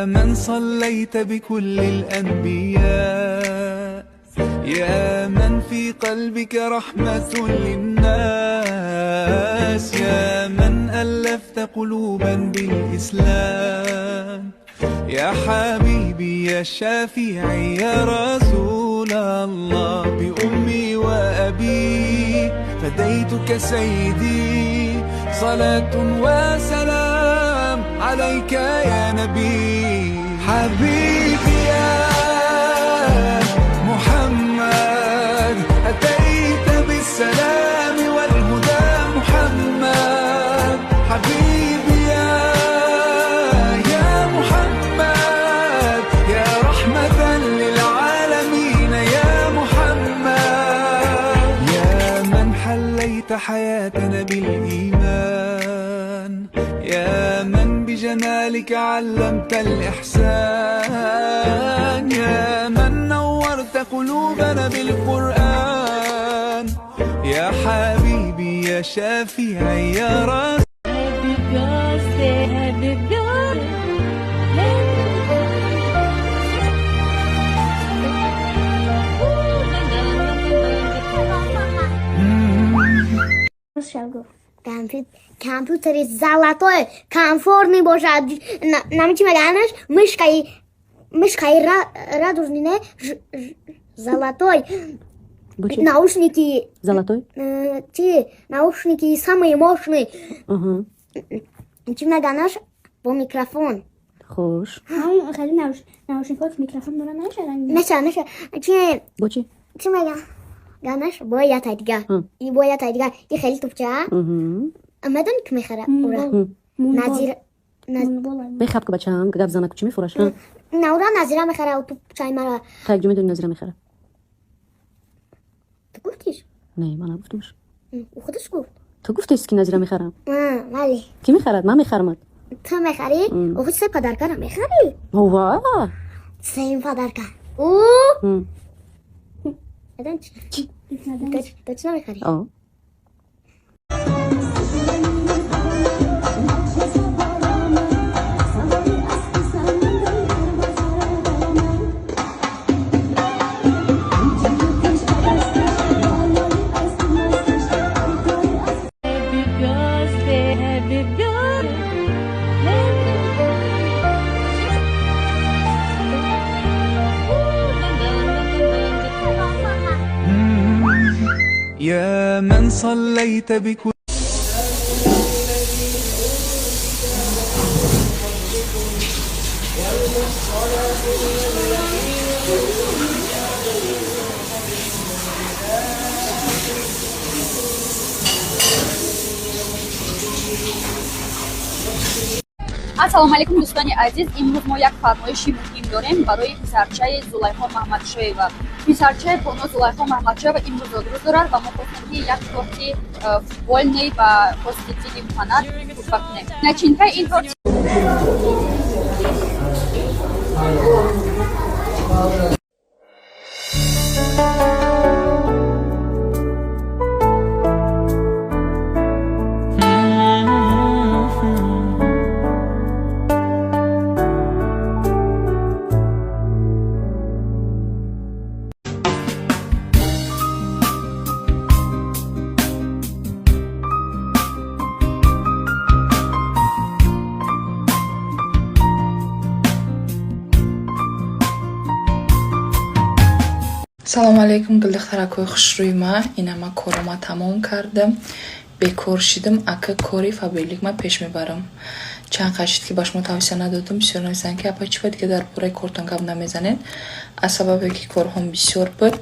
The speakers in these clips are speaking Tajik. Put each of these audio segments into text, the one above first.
يا من صليت بكل الأنبياء، يا من في قلبك رحمة للناس، يا من ألفت قلوبا بالإسلام، يا حبيبي يا شافعي يا رسول الله، بأمي وأبي فديتك سيدي، صلاة وسلام عليك يا نبي. حبيبي يا محمد، أتيت بالسلام والهدى محمد. حبيبي يا محمد، يا رحمة للعالمين يا محمد، يا من حليت حياتنا بالإيمان، يا من بجمالك علمت الإحسان، يا من نورت قلوبنا بالقرآن، يا حبيبي يا شافعي يا رسول. Happy birthday, happy birthday. Компьютер, компьютери золотой, комфортный бошад. Нами чӣ меганаш? Мышкаи радужный, не? Золотой. Бо чӣ? Наушники, Золотой? Чи, наушники самые мощные. Угу. Чӣ меганаш? Бо микрофон. Хуш. Ҳамон хеле наушникҳо ки микрофон доранд, намешавад? Меша, меша. Чи, Бо чӣ? Чӣ меган? Ганаш бо ята дига. И бо ята дига. И хеле тупча. Угу. Медони ки мехара ура? Назир Бехаб ка, бачаам, гап занаку, чӣ мефураш? На, ура Назира мехара, тупчаи мара. Та якҷо медони, Назира мехара? Ту гуфтиш? Не, ман нагуфтумш. Ӯ худаш гуфт. Ту гуфтест, ки Назира мехарам. Вале. Кӣ мехарад? Ман мехарамад. Ту мехарӣ? Ӯ худ се подаркара мехарӣ? Ова. Сеюм подарка. Ӯ Медони чӣ? Точно мехарӣ? О. Happy birthday, happy birthday. يا من صليت بكل Ассалому алайкум, дӯстони азиз. Имрӯз мо як фармоиши муҳим дорем барои писарчаи Зулайхо Маҳмадшоева. Писарчаи боно Зулайхо Маҳмадшоева имрӯз зодрӯз дорад ва мо хостем, ки як торти футбольный ба хости дили муҳаннад туҳфа кунем. Начинкаи ин торт Салому алейкум, гулдухтаракҳои хушрӯи ма. Ина ма корома тамом кардам, бекор шидам. Ака, кори Фаберлик ма пеш мебарам. Чанд қад шид, ки ба шумо тавсия надодам. Бисёр нависанд, ки апа, чӣ ба дига дар бораи кортон гап намезанед? Аз сабабе ки корҳом бисёр буд.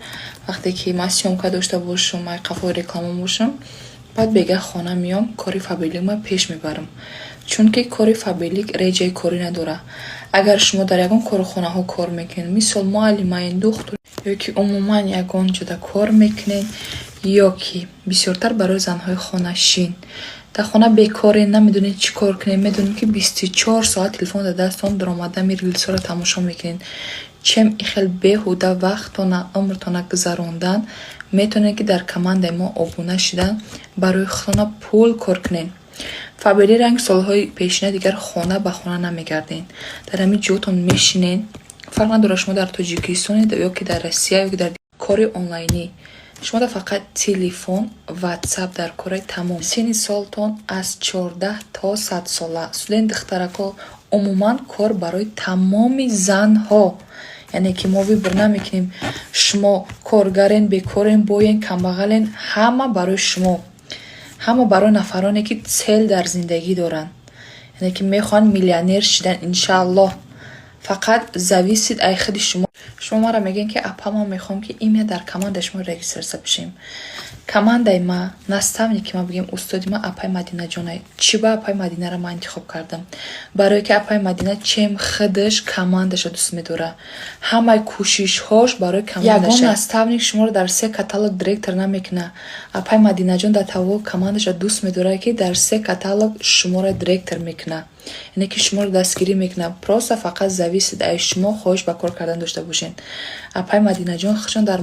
Вақте ки ман съёмка дошта бошам, ай қафои реклама бошам, баъд бега хона меом, кори Фаберлик ма пеш мебарам, чунки кори Фаберлик реҷаи корӣ надорад. Агар шумо дар ягон корхонаҳо кор мекунед, мисол муаллимаин, духтур ё ки умуман ягон ҷода кор мекунед, ё ки бисёртар барои занҳои хонашин, дар хона бекорен, намедонед чӣ кор кунед, медонед, ки 24 соат телефон дар дасттон, даромада ми рилсҳоро тамошо мекунед, чем и хел беҳуда вақтона, умртона гузарондан, метавонед, ки дар командаи мо обуна шидан, барои худтона пул кор кунед. Фаберлик ранг солҳои пешина дигар хона ба хона намегарден. Дар ҳамин ҷотон мешинен. Фарқ надорад, шумо дар Тоҷикистонед ё ки дар Россия, ё ки дар кори онлайнӣ. Шумо да фақат телефон, Ватсап дар кораи, тамом. Синни солтон аз 14 то 100 сола. Студент духтарако, умуман кор барои тамоми занҳо. Яъне ки мо выбор намекунем: шумо коргарен, бекорен, боен, камбағален, ҳама барои шумо. Ҳама барои нафароне, ки цель дар зиндагӣ доранд. Яъне ки мехоҳанд миллионер шидан, иншааллоҳ. Фақат зависит ай худи шумо. Шумо маро мегӯед, ки апа, ман мехоҳам, ки имя дар командаи шумо регистрация бишем. Командаи ма, наставники ма, бигем, устоди ма апаи Мадинаҷонай. Чӣ ба апаи Мадинаро ман интихоб кардам? Барое ки апаи Мадина чем худаш командаша дӯст медорад. Ҳамаи кӯшишҳош барои командаша. Ягон наставник шуморо дар се каталог директор намекунад. Апаи Мадинаҷон дар тавво командаша дӯст медорад, ки дар се каталог шуморо директор мекунад. Яъне ки шуморо дастгирӣ мекунад. Просто фақат зависит ай шумо, хоҳиш ба кор кардан дошта бошед. Апаи Мадинаҷон худшон дар